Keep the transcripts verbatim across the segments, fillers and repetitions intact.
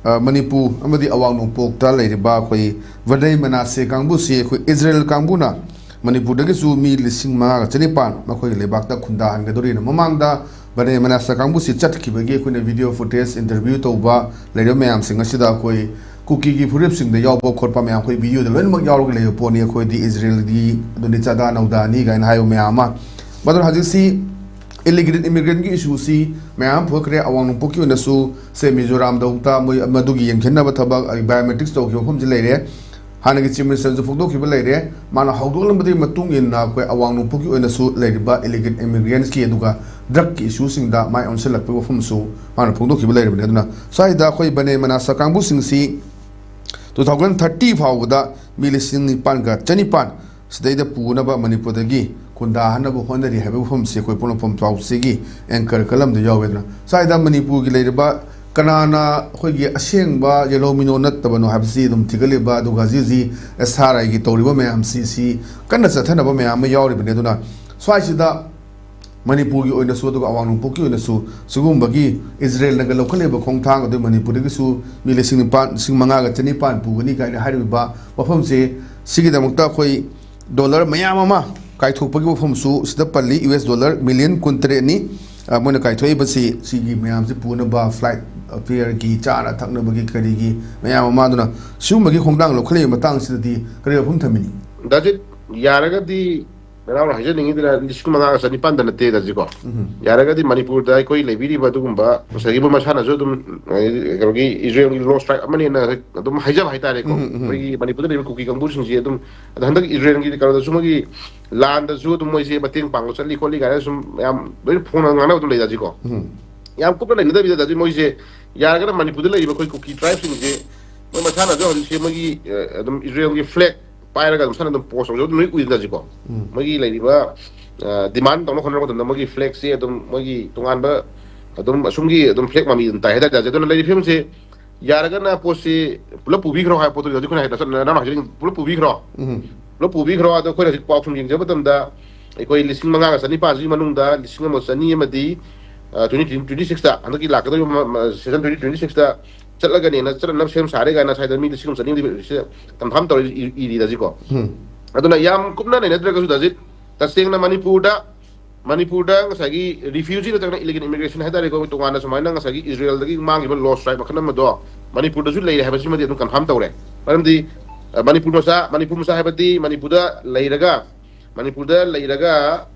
ꯑ, ꯃꯅꯤꯄꯨꯔ ꯑꯃꯗꯤ ꯑꯋꯥꯡ ꯅꯣꯡꯄꯣꯛꯇ ꯂꯩꯔꯤꯕ ꯑꯩꯈꯣꯏ ꯕꯅꯦ ꯃꯅꯥꯁꯦ ꯀꯥꯡꯕꯨꯁꯤ ꯑꯩꯈꯣꯏ ꯏꯖꯔꯦꯜ ꯀꯥꯡꯕꯨꯅ ꯃꯅꯤꯄꯨꯔꯗꯒꯤꯁꯨ ꯃꯤ ꯂꯤꯁꯤꯡ ꯃꯉꯥꯒ ꯆꯅꯤꯄꯥꯟ ꯃꯈꯣꯏꯒꯤ ꯂꯩꯕꯥꯛꯇ ꯈꯨꯟꯗꯥꯍꯟꯒꯗꯧꯔꯤꯅ ꯃꯃꯥꯡꯗ ꯕꯅꯦ ꯃꯅꯥꯁ ꯀꯥꯡꯕꯨꯁꯤ ꯆꯠꯈꯤꯕꯒꯤ ꯑꯩꯈꯣꯏꯅ video footage, interview ꯇꯧꯕ ꯂꯩꯔꯤꯕ ꯃꯌꯥꯝꯁꯤꯡ ꯑꯁꯤꯗ ꯑꯩꯈꯣꯏ ꯀꯨꯀꯤꯒꯤ ꯐꯨꯔꯨꯞꯁꯤꯡꯗ ꯌꯥꯎꯕ ꯈꯣꯠꯄ ꯃꯌꯥꯝ ꯑꯩꯈꯣꯏ video ꯗ ꯂꯣꯏꯅꯃꯛ ꯌꯥꯎꯔꯒ ꯂꯩꯕ ꯄꯣꯠꯅꯤ꯫ ꯑꯩꯈꯣꯏꯗꯤ ꯏꯖꯔꯦꯜꯒꯤ ꯑꯗꯨꯅꯤ, ꯆꯥꯗꯥ ꯅꯧꯗꯥꯅꯤ ꯀꯥꯏꯅ ꯍꯥꯏꯕ ꯃꯌꯥꯝ ꯑꯃ꯫ ꯃꯗꯨꯅ ꯍꯧꯖꯤꯛꯁꯤ illegal immigrant ꯀꯤ issue ꯁꯤ ꯃꯌꯥꯝ ꯑꯃ ꯄꯨꯊꯣꯛꯈ꯭ꯔꯦ꯫ ꯑꯋꯥꯡ ꯅꯣꯡꯄꯣꯛꯀꯤ ꯑꯣꯏꯅꯁꯨ, ꯁꯦ, ꯃꯤꯖꯣꯔꯥꯝꯗꯐꯥꯎꯗ ꯃꯣꯏ ꯃꯗꯨꯒꯤ ꯌꯦꯡꯁꯤꯟꯅꯕ ꯊꯕꯛ, ꯑ, biometrics ꯇꯧꯈꯤꯕ ꯃꯐꯝꯁꯤ ꯂꯩꯔꯦ꯫ ꯍꯥꯟꯅꯒꯤ Chief Minister ꯁꯨ ꯐꯣꯡꯗꯣꯛꯈꯤꯕ ꯂꯩꯔꯦ꯫ ꯃꯥꯅ ꯍꯧꯗꯣꯛꯂꯝꯕꯗꯨꯒꯤ ꯃꯇꯨꯡ ꯏꯟꯅ ꯑꯩꯈꯣꯏ ꯑꯋꯥꯡ ꯅꯣꯡꯄꯣꯛꯀꯤ ꯑꯣꯏꯅꯁꯨ ꯂꯩꯔꯤꯕ illegal immigrants ꯀꯤ, ꯑꯗꯨꯒ drug ꯀꯤ issue ꯁꯤꯡꯗ ꯃꯥꯏ ꯑꯣꯟꯁꯤꯜꯂꯛꯄꯒꯤ ꯋꯥꯐꯝꯁꯨ ꯃꯥꯅ ꯐꯣꯡꯗꯣꯛꯈꯤꯕ ꯂꯩꯔꯕꯅꯤ꯫ ꯑꯗꯨꯅ ꯁ꯭ꯋꯥꯏꯗ ꯑꯩꯈꯣꯏ ꯕꯅꯦ ꯃꯅꯥꯁ ꯀꯥꯡꯕꯨꯁꯤꯡꯁꯤ two thousand thirty ꯐꯥꯎꯕꯗ ꯃꯤ ꯂꯤꯁꯤꯡ ꯅꯤꯄꯥꯟꯒ ꯆꯅꯤꯄꯥꯟ ꯁꯤꯗꯩꯗ ꯄꯨꯅꯕ ꯃꯅꯤꯄꯨꯔꯗꯒꯤ ꯈꯨꯟꯗꯥꯍꯟꯅꯕ ꯍꯣꯠꯅꯔꯤ ꯍꯥꯏꯕ ꯋꯥꯐꯝꯁꯤ ꯑꯩꯈꯣꯏ ꯄꯣꯛꯅꯐꯝ ꯄꯥꯎꯆꯦꯒꯤ anchor column ꯗ ꯌꯥꯎꯋꯦ꯫ ꯑꯗꯨꯅ ꯁ꯭ꯋꯥꯏꯗ ꯃꯅꯤꯄꯨꯔꯒꯤ ꯂꯩꯔꯤꯕ ꯀꯅꯥꯅ ꯑꯩꯈꯣꯏꯒꯤ ꯑꯁꯦꯡꯕ ꯌꯦꯜꯍꯧꯃꯤꯅꯣ ꯅꯠꯇꯕꯅꯣ ꯍꯥꯏꯕꯁꯤ ꯑꯗꯨꯝ ꯊꯤꯒꯠꯂꯤꯕ, ꯑꯗꯨꯒ ꯍꯧꯖꯤꯛ ꯍꯧꯖꯤꯛ S R I ꯒꯤ ꯇꯧꯔꯤꯕ ꯃꯌꯥꯝꯁꯤ, ꯁꯤ ꯀꯟꯅ ꯆꯠꯊꯅꯕ ꯃꯌꯥꯝ ꯑꯃ ꯌꯥꯎꯔꯤꯕꯅꯤ꯫ ꯑꯗꯨꯅ ꯁ꯭ꯋꯥꯏꯁꯤꯗ ꯃꯅꯤꯄꯨꯔꯒꯤ ꯑꯣꯏꯅꯁꯨ, ꯑꯗꯨꯒ ꯑꯋꯥꯡ ꯅꯣꯡꯄꯣꯛꯀꯤ ꯑꯣꯏꯅꯁꯨ ꯁꯤꯒꯨꯝꯕꯒꯤ ꯏꯖꯔꯦꯜꯅꯒ ꯂꯧꯈꯠꯂꯤꯕ ꯈꯣꯡꯊꯥꯡ, ꯑꯗꯨ ꯃꯅꯤꯄꯨꯔꯗꯒꯤꯁꯨ ꯃꯤ ꯂꯤꯁꯤꯡ ꯅꯤꯄꯥꯟ, ꯂꯤꯁꯤꯡ ꯃꯉꯥꯒ ꯆꯅꯤꯄꯥꯟ ꯄꯨꯒꯅꯤ ꯀꯥꯏꯅ ꯍꯥꯏꯔꯤꯕ ꯋꯥꯐꯝꯁꯦ, ꯁꯤꯒꯤꯗꯃꯛꯇ ꯑꯩꯈꯣꯏ dollar ꯃꯌꯥꯝ ꯑꯃ ꯀꯥꯏꯊꯣꯛꯄꯒꯤ ꯋꯥꯐꯝꯁꯨ ꯁꯤꯗ ꯄꯜꯂꯤ꯫ U S dollar million ꯀꯨꯟꯇꯔꯦꯠꯅꯤ꯫ ꯑ, ꯃꯣꯏꯅ ꯀꯥꯏꯊꯣꯛꯏꯕꯁꯤ ꯁꯤꯒꯤ ꯃꯌꯥꯝꯁꯤ ꯄꯨꯅꯕ, flight fare ꯒꯤ, ꯆꯥꯅ ꯊꯛꯅꯕꯒꯤ, ꯀꯔꯤꯒꯤ ꯃꯌꯥꯝ ꯑꯃ꯫ ꯑꯗꯨꯅ ꯁꯤꯒꯨꯝꯕꯒꯤ ꯈꯣꯡꯊꯥꯡ ꯂꯧꯈꯠꯂꯛꯏꯕ ꯃꯇꯥꯡꯁꯤꯗꯗꯤ ꯀꯔꯤ ꯋꯥꯐꯝ ꯊꯝꯕꯤꯅꯤꯡꯏ? ꯗꯥꯖꯤꯠ, ꯌꯥꯔꯒꯗꯤ ꯅꯅꯥꯎꯅ ꯍꯥꯏꯖꯅꯤꯡꯉꯤꯗꯨꯅ ꯂꯤꯁꯤꯡ ꯃꯉꯥꯒ ꯆꯅꯤꯄꯥꯟꯗ ꯅꯠꯇꯦ ꯗꯥꯖꯤꯀꯣ꯫ ꯎꯝ꯫ ꯌꯥꯔꯒꯗꯤ ꯃꯅꯤꯄꯨꯔꯗ ꯑꯩꯈꯣꯏ ꯂꯩꯕꯤꯔꯤꯕ ꯑꯗꯨꯒꯨꯝꯕ ꯉꯁꯥꯏꯒꯤ ꯃꯣꯏ ꯃꯁꯥꯅꯁꯨ ꯑꯗꯨꯝ, ꯑ, ꯀꯩꯅꯣꯒꯤ ꯏꯖꯔꯦꯜꯒꯤ low strike ꯑꯃꯅꯦꯅ ꯑꯗꯨꯝ ꯍꯥꯏꯖꯕ ꯍꯥꯏꯇꯥꯔꯦꯀꯣ꯫ ꯎꯝ, ꯎꯝ, ꯎꯝ꯫ ꯑꯩꯈꯣꯏꯒꯤ ꯃꯅꯤꯄꯨꯔꯗ ꯂꯩꯔꯤꯕ ꯀꯨꯀꯤ ꯀꯥꯡꯕꯨꯁꯤꯡꯁꯦ ꯑꯗꯨꯝ, ꯑꯗ ꯍꯟꯗꯛ ꯏꯖꯔꯦꯜꯒꯤ ꯀꯩꯅꯣꯗꯁꯨ ꯃꯣꯏꯒꯤ ꯂꯥꯟꯗꯁꯨ ꯑꯗꯨꯝ ꯃꯣꯏꯁꯦ ꯃꯇꯦꯡ ꯄꯥꯡꯕ ꯆꯠꯂꯤ ꯈꯣꯠꯂꯤ ꯀꯥꯏꯅ ꯁꯨꯝ ꯌꯥꯝ ꯂꯣꯏꯅ ꯐꯣꯡꯅ ꯉꯥꯡꯅꯕ ꯑꯗꯨꯝ ꯂꯩ ꯗꯥꯖꯤꯀꯣ꯫ ꯎꯝ꯫ ꯌꯥꯝ ꯀꯨꯞꯅ ꯅꯩꯅꯗꯕꯤꯗ ꯗꯥꯖꯤ ꯃꯣꯏꯁꯦ ꯌꯥꯔꯒꯅ ꯃꯅꯤꯄꯨꯔꯗ ꯂꯩꯔꯤꯕ ꯑꯩꯈꯣꯏ ꯀꯨꯀꯤ tribe ꯁꯤꯡꯁꯦ ꯃꯣꯏ ꯃꯁꯥꯅꯁꯨ ꯍꯧꯖꯤꯛꯁꯦ ꯃꯣꯏꯒꯤ, ꯑ, ꯑꯗꯨꯝ ꯏꯖꯔꯦꯜꯒꯤ flag ꯄꯥꯏꯔꯒ ꯑꯗꯨꯝ ꯁꯥꯟꯅ ꯑꯗꯨꯝ post ꯇꯧꯖꯕ ꯑꯗꯨꯝ ꯂꯣꯏ ꯎꯏ ꯗꯥꯖꯤꯀꯣ꯫ ꯎꯝ꯫ ꯃꯣꯏꯒꯤ ꯂꯩꯔꯤꯕ, ꯑ, demand ꯇꯧꯅꯕ ꯍꯣꯠꯅꯔꯛꯄ ꯃꯇꯝꯗ ꯃꯣꯏꯒꯤ flag ꯁꯦ ꯑꯗꯨꯝ ꯃꯣꯏꯒꯤ ꯇꯣꯉꯥꯟꯕ ꯑꯗꯨꯝ ꯑꯁꯨꯝꯒꯤ ꯑꯗꯨꯝ flag ꯃꯃꯤ ꯑꯗꯨꯝ ꯇꯥꯏ ꯍꯥꯏꯇꯥꯔꯦ ꯗꯥꯖꯤ꯫ ꯑꯗꯨꯅ ꯂꯩꯔꯤꯕ ꯐꯤꯕꯝꯁꯦ ꯌꯥꯔꯒꯅ ꯄꯣꯠꯁꯤ ꯄꯨꯂꯞ ꯄꯨꯕꯤꯈ꯭ꯔꯣ ꯍꯥꯏꯕ ꯄꯣꯠꯇꯨ ꯍꯧꯖꯤꯛ ꯑꯩꯈꯣꯏꯅ ꯍꯥꯏ ꯗꯥꯖꯤ, ꯅꯅꯥꯎꯅ ꯍꯥꯏꯖꯅꯤꯡ-, ꯄꯨꯂꯞ ꯄꯨꯕꯤꯈ꯭ꯔꯣ꯫ ꯎꯝ꯫ ꯄꯨꯂꯞ ꯄꯨꯕꯤꯈ꯭ꯔꯣ꯫ ꯑꯗꯣ ꯑꯩꯈꯣꯏꯅ ꯍꯧꯖꯤꯛ ꯄꯥꯎ ꯁꯨꯝ ꯌꯦꯡꯖꯕ ꯃꯇꯝꯗ ꯑꯩꯈꯣꯏ ꯂꯤꯁꯤꯡ ꯃꯉꯥꯒ ꯆꯅꯤꯄꯥꯟꯁꯤꯒꯤ ꯃꯅꯨꯡꯗ ꯂꯤꯁꯤꯡ ꯑꯃ ꯆꯅꯤ ꯑꯃꯗꯤ, ꯑ, twenty twenty-six ꯇ, ꯍꯟꯗꯛꯀꯤ ꯂꯥꯛꯀꯗꯧꯔꯤꯕ ꯃ-, ꯃ-, session twenty twenty-six ꯇ ꯆꯠꯂꯒꯅꯦꯅ ꯆꯠꯅꯅꯕ ꯁꯦꯝ ꯁꯥꯔꯦ ꯀꯥꯏꯅ ꯁ꯭ꯋꯥꯏꯗ ꯃꯤ ꯂꯤꯁꯤꯡ ꯑꯃ ꯆꯅꯤ ꯀꯟꯐꯥꯔꯝ ꯇꯧꯔꯦ ꯏ- ꯏꯔꯤꯗ ꯍꯧꯖꯤꯛꯀꯣ꯫ ꯑꯗꯨꯅ ꯌꯥꯝ ꯀꯨꯞꯅ ꯅꯩꯅꯗ꯭ꯔꯒꯁꯨ ꯗꯥꯖꯤꯠ, ꯇꯁꯦꯡꯅ ꯃꯅꯤꯄꯨꯔꯗ ꯃꯅꯤꯄꯨꯔꯗ ꯉꯁꯥꯏꯒꯤ ꯔꯤꯐ꯭ꯌꯨꯖꯤ ꯅꯠꯇ꯭ꯔꯒꯅ ꯏꯂꯤꯒꯦꯜ ꯏꯃꯤꯒ꯭ꯔꯦꯁꯟ ꯍꯥꯏꯇꯥꯔꯦꯀꯣ, ꯇꯣꯉꯥꯟꯅ ꯁꯨꯃꯥꯏꯅ ꯉꯁꯥꯏꯒꯤ ꯏꯖꯔꯦꯜꯗꯒꯤ ꯃꯥꯡꯈꯤꯕ ꯂꯣꯁ ꯔꯥꯏꯠ ꯃꯈꯜ ꯑꯃꯗꯣ ꯃꯅꯤꯄꯨꯔꯗꯁꯨ ꯂꯩꯔꯦ ꯍꯥꯏꯕꯁꯤꯃꯗꯤ ꯑꯗꯨꯝ ꯀꯟꯐꯥꯔꯝ ꯇꯧꯔꯦ꯫ ꯃꯔꯝꯗꯤ ꯑ, ꯃꯅꯤꯄꯨꯔ ꯃꯆꯥ ꯃꯅꯤꯄꯨꯔ ꯃꯆꯥ ꯍꯥꯏꯕꯗꯤ ꯃꯅꯤꯄꯨꯔꯗ ꯂꯩꯔꯒ ꯃꯅꯤꯄꯨꯔꯗ ꯂꯩꯔꯒ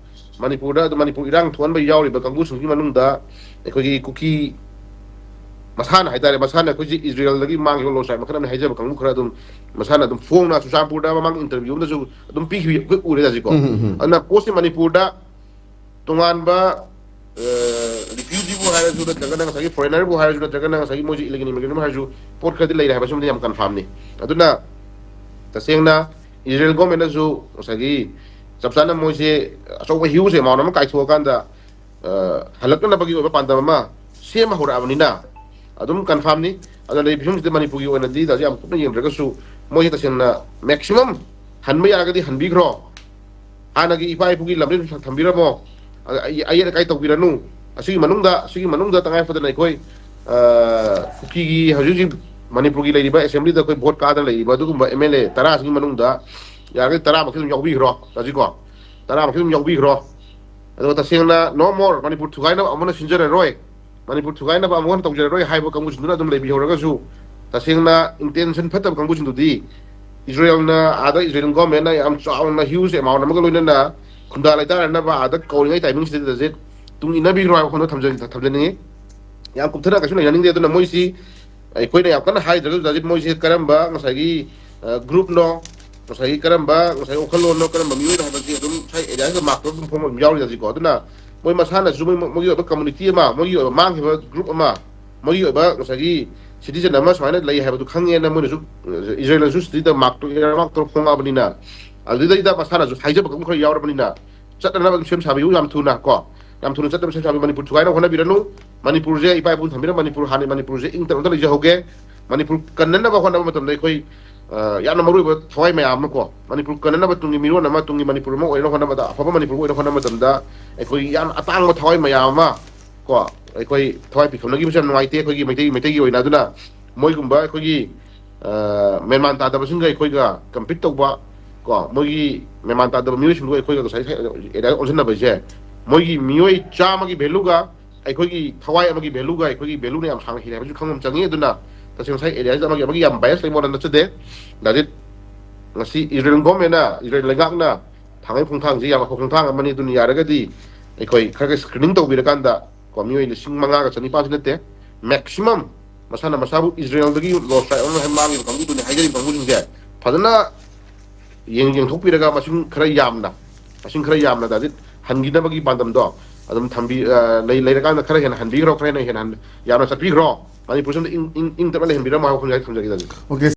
ꯃꯅꯤꯄꯨꯔꯗ ꯑꯗꯨꯝ ꯃꯅꯤꯄꯨꯔ ꯏꯔꯥꯡ ꯊꯣꯛꯍꯟꯕ ꯌꯥꯎꯔꯤꯕ ꯀꯥꯡꯕꯨꯁꯤꯡꯒꯤ ꯃꯅꯨꯡꯗ ꯑꯩꯈꯣꯏꯒꯤ ꯀꯨꯀꯤ ꯃꯁꯥꯅ ꯍꯥꯏꯇꯥꯔꯦ, ꯃꯁꯥꯅ ꯑꯩꯈꯣꯏꯁꯦ ꯏꯖꯔꯦꯜꯗꯒꯤ ꯃꯥꯡꯈꯤꯕ ꯂꯣꯁ ꯔꯥꯏꯠ ꯃꯈꯜ ꯑꯃꯅꯤ ꯍꯥꯏꯖꯕ ꯀꯥꯡꯕꯨ ꯈꯔ ꯑꯗꯨꯝ ꯃꯁꯥꯅ ꯑꯗꯨꯝ ꯐꯣꯡꯅ ꯆꯨꯔꯆꯥꯟꯄꯨꯔꯗ ꯃꯃꯥꯡ ꯏꯟꯇꯔꯚ꯭ꯌꯨ ꯑꯃꯗꯁꯨ ꯑꯗꯨꯝ ꯄꯤꯈꯤꯕ ꯑꯩꯈꯣꯏ ꯎꯔꯦ ꯍꯧꯖꯤꯛꯀꯣ꯫ ꯎꯝ, ꯎꯝ, ꯎꯝ꯫ ꯑꯗꯨꯅ ꯄꯣꯠꯁꯤ ꯃꯅꯤꯄꯨꯔꯗ ꯇꯣꯉꯥꯟꯕ ꯔꯤꯐ꯭ꯌꯨꯖꯤꯕꯨ ꯍꯥꯏꯔꯁꯨ ꯅꯠꯇ꯭ꯔꯒꯅ ꯉꯁꯥꯏꯒꯤ ꯐꯣꯔꯦꯅꯔꯕꯨ ꯍꯥꯏꯔꯁꯨ ꯅꯠꯇ꯭ꯔꯒꯅ ꯉꯁꯥꯏꯒꯤ ꯃꯣꯏꯁꯤ ꯏꯂꯤꯒꯦꯜ ꯏꯃꯤꯒ꯭ꯔꯦꯟꯕꯨ ꯍꯥꯏꯔꯁꯨ ꯄꯣꯠ ꯈꯔꯗꯤ ꯂꯩꯔꯦ ꯍꯥꯏꯕꯁꯤꯃꯗꯤ ꯌꯥꯝ ꯀꯟꯐꯥꯔꯝꯅꯤ꯫ ꯑꯗꯨꯅ ꯇꯁꯦꯡꯅ ꯏꯖꯔꯦꯜ ꯒꯣꯔꯃꯦꯟꯅꯁꯨ ꯉꯁꯥꯏꯒꯤ ꯆꯞ ꯆꯥꯅ ꯃꯣꯏꯁꯦ ꯑꯆꯧꯕ ꯍ꯭ꯌꯨꯖ ꯑꯦꯃꯥꯎꯟ ꯑꯃ ꯀꯥꯏꯊꯣꯛꯑꯀꯥꯟꯗ ꯑ, ꯍꯜꯂꯛꯅꯅꯕꯒꯤ ꯑꯣꯏꯕ ꯄꯥꯟꯗꯝ ꯑꯃ ꯁꯦꯝꯕ ꯍꯧꯔꯛꯑꯕꯅꯤꯅ ꯑꯗꯨꯝ ꯀꯟꯐꯥꯔꯝꯅꯤ꯫ ꯑꯗꯨꯅ ꯂꯩꯔꯤꯕ ꯐꯤꯕꯝꯁꯤꯗ ꯃꯅꯤꯄꯨꯔꯒꯤ ꯑꯣꯏꯅꯗꯤ ꯗꯥꯁꯦ ꯌꯥꯝ ꯀꯨꯞꯅ ꯌꯦꯡꯗ꯭ꯔꯒꯁꯨ ꯃꯣꯏꯁꯦ ꯇꯁꯦꯡꯅ ꯃꯦꯛꯁꯤꯃꯝ ꯍꯟꯕ ꯌꯥꯔꯒꯗꯤ ꯍꯟꯕꯤꯈ꯭ꯔꯣ꯫ ꯍꯥꯟꯅꯒꯤ ꯏꯄꯥ ꯏꯄꯨꯒꯤ ꯂꯝꯕꯤ ꯊꯝꯕꯤꯔꯝꯃꯣ꯫ ꯑ-, ꯑ-, ꯑꯌꯦꯠ ꯑꯀꯥꯏ ꯇꯧꯕꯤꯔꯅꯨ꯫ ꯑꯁꯤꯒꯤ ꯃꯅꯨꯡꯗ ꯑꯁꯤꯒꯤ ꯃꯅꯨꯡꯗ ꯇꯉꯥꯏ ꯐꯗꯅ ꯑꯩꯈꯣꯏ ꯑ, ꯀꯨꯀꯤꯒꯤ ꯍꯧꯖꯤꯛ ꯍꯧꯖꯤꯛ ꯃꯅꯤꯄꯨꯔꯒꯤ ꯂꯩꯔꯤꯕ ꯑꯦꯁꯦꯝꯕ꯭ꯂꯤꯗ ꯑꯩꯈꯣꯏ ꯚꯣꯠ ꯀꯥꯗꯅ ꯂꯩꯔꯤꯕ ꯑꯗꯨꯒꯨꯝꯕ ꯑꯦꯝ ꯑꯦꯜ ꯑꯦ ꯇꯔꯥꯁꯤꯒꯤ ꯃꯅꯨꯡꯗ ꯌꯥꯔꯒꯗꯤ ꯇꯔꯥꯃꯛꯇꯤ ꯑꯗꯨꯝ ꯌꯥꯎꯕꯤꯈ꯭ꯔꯣ꯫ ꯍꯧꯖꯤꯛꯀꯣ ꯇꯔꯥꯃꯛꯇꯤ ꯑꯗꯨꯝ ꯌꯥꯎꯕꯤꯈ꯭ꯔꯣ꯫ ꯑꯗꯨꯒ ꯇꯁꯦꯡꯅ no more, ꯃꯅꯤꯄꯨꯔ ꯊꯨꯒꯥꯏꯅꯕ ꯑꯃꯨꯛ ꯍꯟꯅ ꯁꯤꯟꯖꯔꯔꯣꯏ, ꯃꯅꯤꯄꯨꯔ ꯊꯨꯒꯥꯏꯅꯕ ꯑꯃꯨꯛ ꯍꯟꯅ ꯇꯧꯖꯔꯔꯣꯏ ꯍꯥꯏꯕ ꯀꯥꯡꯕꯨꯁꯤꯡꯗꯨꯅ ꯑꯗꯨꯝ ꯂꯩꯕꯤꯍꯧꯔꯒꯁꯨ, ꯇꯁꯦꯡꯅ ꯏꯟꯇꯦꯟꯁꯟ ꯐꯠꯇꯕ ꯀꯥꯡꯕꯨꯁꯤꯡꯗꯨꯗꯤ ꯏꯖꯔꯦꯜꯅ, ꯑꯥꯗ ꯏꯖꯔꯦꯜ ꯒꯣꯔꯃꯦꯟꯅ ꯌꯥꯝ ꯆꯥꯎꯅ ꯍ꯭ꯌꯨꯖ ꯑꯦꯃꯥꯎꯟ ꯑꯃꯒ ꯂꯣꯏꯅꯅ ꯈꯨꯟꯗꯥ ꯂꯩꯇꯥꯔꯅꯕ ꯑꯥꯗ ꯀꯧꯔꯤꯉꯩ ꯇꯥꯏꯃꯤꯡꯁꯤꯗ ꯗꯥꯖꯤꯠ ꯇꯨꯡ ꯏꯟꯅꯕꯤꯈ꯭ꯔꯣ ꯍꯥꯏꯕ ꯋꯥꯐꯝꯗꯣ ꯊꯝꯖ-, ꯊꯝꯖꯅꯤꯡꯉꯤ꯫ ꯌꯥꯝ ꯀꯨꯞꯊꯅ ꯀꯩꯁꯨ ꯅꯩꯅꯅꯤꯡꯗꯦ꯫ ꯑꯗꯨꯅ ꯃꯣꯏꯁꯤ ꯑꯩꯈꯣꯏꯅ ꯌꯥꯝ ꯀꯟꯅ ꯍꯥꯏꯗ꯭ꯔꯒꯁꯨ ꯗꯥꯖꯤꯠ ꯃꯣꯏꯁꯤ ꯀꯔꯝꯕ ꯉꯁꯥꯏꯒꯤ, ꯑ, ꯒ꯭ꯔꯨꯞꯅꯣ, ꯉꯁꯥꯏꯒꯤ ꯀꯔꯝꯕ ꯉꯁꯥꯏꯒꯤ ꯋꯥꯈꯜꯂꯣꯟꯅꯣ, ꯀꯔꯝꯕ ꯃꯤꯑꯣꯏꯅꯣ ꯍꯥꯏꯕꯁꯤ ꯑꯗꯨꯝ ꯉꯁꯥꯏ ꯑꯦꯔꯤꯌꯥꯁꯤꯗ ꯃꯥꯔꯛ ꯇꯧꯔꯒ ꯑꯗꯨꯝ ꯐꯣꯡꯕ ꯑꯗꯨꯝ ꯌꯥꯎꯔꯤ ꯍꯧꯖꯤꯛꯀꯣ꯫ ꯑꯗꯨꯅ ꯃꯣꯏ ꯃꯁꯥꯅꯁꯨ ꯃꯣꯏ, ꯃꯣꯏꯒꯤ ꯑꯣꯏꯕ ꯀꯝꯃꯨꯅꯤꯇꯤ ꯑꯃ, ꯃꯣꯏꯒꯤ ꯑꯣꯏꯕ ꯃꯥꯡꯈꯤꯕ ꯒ꯭ꯔꯨꯞ ꯑꯃ, ꯃꯣꯏꯒꯤ ꯑꯣꯏꯕ ꯉꯁꯥꯏꯒꯤ ꯁꯤꯇꯤꯖꯟ ꯑꯃ ꯁꯨꯃꯥꯏꯅ ꯂꯩ ꯍꯥꯏꯕꯗꯨ ꯈꯪꯉꯦꯅ ꯃꯣꯏꯅꯁꯨ, ꯏꯖꯔꯦꯜꯅꯁꯨ ꯁꯤꯇꯤꯗ ꯃꯥꯔꯛ ꯇꯧ-, ꯃꯥꯔꯛ ꯇꯧꯔ ꯐꯣꯡꯉꯛꯑꯕꯅꯤꯅ, ꯑꯗꯨꯗꯩꯗ ꯃꯁꯥꯅꯁꯨ ꯍꯥꯏꯖꯕ ꯀꯥꯡꯕꯨ ꯈꯔ ꯌꯥꯎꯔꯕꯅꯤꯅ, ꯆꯠꯅꯅꯕ ꯑꯗꯨꯝ ꯁꯦꯝ ꯁꯥꯕꯤꯌꯨ ꯌꯥꯝ ꯊꯨꯅ ꯀꯣ꯫ ꯌꯥꯝ ꯊꯨꯅ ꯆꯠꯅꯕ ꯁꯦꯝ ꯁꯥꯕꯤꯌꯨ꯫ ꯃꯅꯤꯄꯨꯔ ꯊꯨꯒꯥꯏꯅꯕ ꯍꯣꯠꯅꯕꯤꯔꯅꯨ꯫ ꯃꯅꯤꯄꯨꯔꯁꯦ ꯏꯄꯥ ꯏꯄꯨꯅ ꯊꯝꯕꯤꯔꯝꯕ ꯃꯅꯤꯄꯨꯔ ꯍꯥꯟꯅ ꯃꯅꯤꯄꯨꯔꯁꯦ ꯏꯪ ꯇꯞꯅ ꯂꯩꯖꯍꯧꯒꯦ꯫ ꯃꯅꯤꯄꯨꯔ ꯀꯟꯅꯅꯕ ꯍꯣꯠꯅꯕ ꯃꯇꯝꯗ ꯑꯩꯈꯣꯏ, ꯑ, ꯌꯥꯝꯅ ꯃꯔꯨꯑꯣꯏꯕ ꯊꯋꯥꯏ ꯃꯌꯥꯝ ꯑꯃ ꯀꯣ, ꯃꯅꯤꯄꯨꯔ ꯀꯟꯅꯅꯕ ꯇꯨꯡꯒꯤ ꯃꯤꯔꯣꯟ ꯑꯃ, ꯇꯨꯡꯒꯤ ꯃꯅꯤꯄꯨꯔ ꯑꯃ ꯑꯣꯏꯅꯕ ꯍꯣꯠꯅꯕꯗ, ꯑꯐꯕ ꯃꯅꯤꯄꯨꯔ ꯑꯃ ꯑꯣꯏꯅꯕ ꯍꯣꯠꯅꯕ ꯃꯇꯝꯗ ꯑꯩꯈꯣꯏ ꯌꯥꯝ ꯑꯇꯥꯡꯕ ꯊꯋꯥꯏ ꯃꯌꯥꯝ ꯑꯃ ꯀꯣ, ꯑꯩꯈꯣꯏ ꯊꯋꯥꯏ ꯄꯤꯈꯝꯅꯈꯤꯕꯁꯦ ꯌꯥꯝ ꯅꯨꯡꯉꯥꯏꯇꯦ ꯑꯩꯈꯣꯏꯒꯤ ꯃꯩꯇꯩ, ꯃꯩꯇꯩꯒꯤ ꯑꯣꯏꯅ꯫ ꯑꯗꯨꯅ ꯃꯣꯏꯒꯨꯝꯕ ꯑꯩꯈꯣꯏꯒꯤ ꯃꯦꯟꯃꯥꯟ ꯇꯥꯗꯕꯁꯤꯡꯒ ꯑꯩꯈꯣꯏꯒ ꯀꯝꯄꯤꯠ ꯇꯧꯕ, ꯀꯣ, ꯃꯣꯏꯒꯤ ꯃꯦꯟꯃꯥꯟ ꯇꯥꯗꯕ ꯃꯤꯑꯣꯏꯁꯤꯡꯗꯨꯒ ꯑꯩꯈꯣꯏꯒ ꯉꯁꯥꯏ ꯑꯦꯔꯤꯌꯥ ꯑꯣꯟꯁꯤꯟꯅꯕꯁꯦ, ꯃꯣꯏꯒꯤ ꯃꯤꯑꯣꯏ ꯆꯥꯝꯃꯒꯤ ꯚꯦꯂꯨꯒ ꯑꯩꯈꯣꯏꯒꯤ ꯊꯋꯥꯏ ꯑꯃꯒꯤ ꯚꯦꯂꯨꯒ ꯑꯩꯈꯣꯏꯒꯤ ꯚꯦꯂꯨꯅ ꯌꯥꯝ ꯁꯥꯡꯅ ꯍꯦꯜꯂꯦ ꯍꯥꯏꯕꯁꯨ ꯈꯪꯕ ꯑꯃ ꯆꯪꯉꯤ꯫ ꯑꯗꯨꯅ ꯇꯁꯦꯡꯅ ꯉꯁꯥꯏ ꯑꯦꯔꯤꯌꯥꯁꯤꯗ ꯑꯃꯒꯤ ꯑꯃꯒꯤ ꯌꯥꯝ ꯕꯥꯏꯁ ꯂꯩꯕ ꯋꯥꯅ ꯅꯠꯆꯗꯦ꯫ ꯗꯥꯖꯤꯠ, ꯉꯁꯤ ꯏꯖꯔꯦꯜ ꯒꯣꯔꯃꯦꯟꯅ, ꯏꯖꯔꯦꯜ ꯂꯩꯉꯥꯛꯅ ꯊꯥꯡꯃꯩ ꯈꯣꯡꯊꯥꯡꯁꯤ ꯌꯥꯝ ꯑꯐꯕ ꯈꯣꯡꯊꯥꯡ ꯑꯃꯅꯤ꯫ ꯑꯗꯨꯅ ꯌꯥꯔꯒꯗꯤ ꯑꯩꯈꯣꯏ ꯈꯔ ꯈꯔ ꯁ꯭ꯀ꯭ꯔꯤꯅꯤꯡ ꯇꯧꯕꯤꯔꯀꯥꯟꯗ, ꯀꯣ, ꯃꯤꯑꯣꯏ ꯂꯤꯁꯤꯡ ꯃꯉꯥꯒ ꯆꯅꯤꯄꯥꯟꯁꯨ ꯅꯠꯇꯦ, ꯃꯦꯛꯁꯤꯃꯝ ꯃꯁꯥꯅ ꯃꯁꯥꯕꯨ ꯏꯖꯔꯦꯜꯗꯒꯤ ꯂꯣꯁ ꯇ꯭ꯔꯥꯏꯕ ꯑꯃ ꯃꯥꯡꯉꯤꯕ ꯀꯥꯡꯕꯨꯗꯨꯅꯤ ꯍꯥꯏꯖꯔꯤꯕ ꯀꯥꯡꯕꯨꯁꯤꯡꯁꯦ ꯐꯖꯅ ꯌꯦꯡ-, ꯌꯦꯡꯊꯣꯛꯄꯤꯔꯒ ꯃꯁꯤꯡ ꯈꯔ ꯌꯥꯝꯅ, ꯃꯁꯤꯡ ꯈꯔ ꯌꯥꯝꯅ ꯗꯥꯖꯤꯠ ꯍꯟꯈꯤꯅꯕꯒꯤ ꯄꯥꯟꯗꯝꯗꯣ ꯑꯗꯨꯝ ꯊꯝꯕꯤ-, ꯑ, ꯂꯩ-, ꯂꯩꯔꯀꯥꯟꯗ ꯈꯔ ꯍꯦꯟꯅ ꯍꯟꯕꯤꯈ꯭ꯔꯣ, ꯈꯔ ꯍꯦꯟꯅ ꯍꯦꯟꯅ ꯍꯟ-, ꯌꯥꯝꯅ ꯆꯠꯄꯤꯈ꯭ꯔꯣ꯫ ꯃꯅꯤꯄꯨꯔꯁꯤꯗ ꯏꯪ, ꯏꯪ, ꯏꯪ ꯇꯞꯅ ꯂꯩꯍꯟꯕꯤꯔꯝꯃꯣ ꯍꯥꯏꯕ ꯋꯥꯐꯝꯁꯦ ꯊꯝꯖꯒꯦ ꯗꯥꯖꯤꯠ꯫ Okay꯫